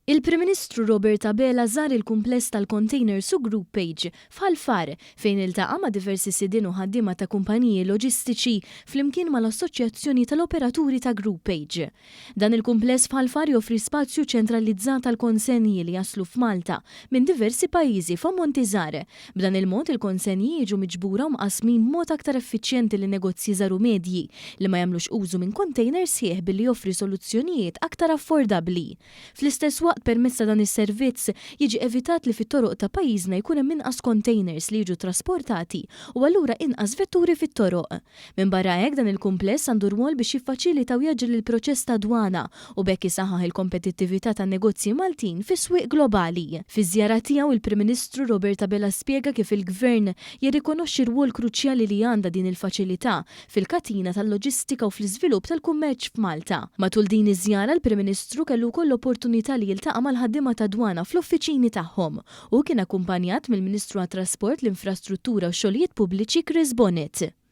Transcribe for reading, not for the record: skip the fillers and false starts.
Il-Prim Ministru Robert Abela żar il-kumpless tal-containers u Group Page f'Ħal Far fejn iltaqa' ma' diversi sidien u ħaddiema ta' kumpaniji loġistiċi flimkien mal-Assoċjazzjoni tal-Operaturi ta' Group Page. Dan il-kumpless f'Ħal Far joffri spazju ċentralizzat għall-konsenji li jaslu f'Malta minn diversi pajjiżi f'ammonti żgħar. B'dan il-mod il-konsenji jiġu miġbura u mqassmin b'mod aktar effiċjenti lin-negozji żgħar u medji li ma jagħmlux użu minn container sħiħ billi joffri soluzzjonijiet aktar affordabbli. Fl-istess waqt permezz ta' dan is-servizz jiġi evitat li fit-toroq ta' pajjiżna jkun hemm inqas containers li jiġu trasportati u allura inqas vetturi fit-toroq. Minbarra hekk dan il-kumpless għandu rwol biex jiffaċilita u jgħaġġel il-proċess tad-dwana u b'hekk isaħħaħ il-kompetittività tan-negozji Maltin fis-swieq globali. Fiż-żjara tiegħu il-Prim Ministru Robert Abela spjega kif il-Gvern jirrikonoxxi r-rwol kruċjali li għandha din il-faċilità fil-katina tal-loġistika u fl-iżvilupp tal-kummerċ f'Malta. Matul din iż-żjara l-Prim Ministru kellu wkoll l-opportunità li jiltaqa' mal-ħaddiema tad-Dwana fl-uffiċini tagħhom. Hu kien akkumpanjat mill-Ministru għat-Trasport, l-Infrastruttura u x-Xogħlijiet Pubbliċi Chris Bonett.